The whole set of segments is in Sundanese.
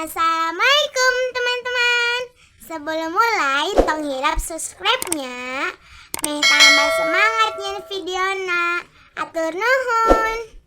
Assalamualaikum, teman-teman. Sebelum mulai, tong hilap subscribe-nya. Meh tambah semangat nyieun videona. Hatur nuhun.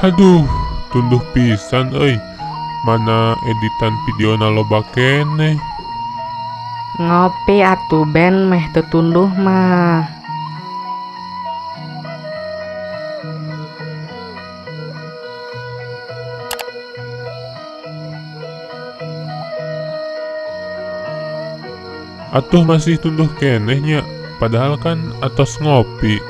Haduh, tunduh pisan euy. Mana editan videona loba keneh. Ngopi atuh, Ben, meh teu tunduh mah. Atuh masih tunduh keneh nya, padahal kan atos ngopi.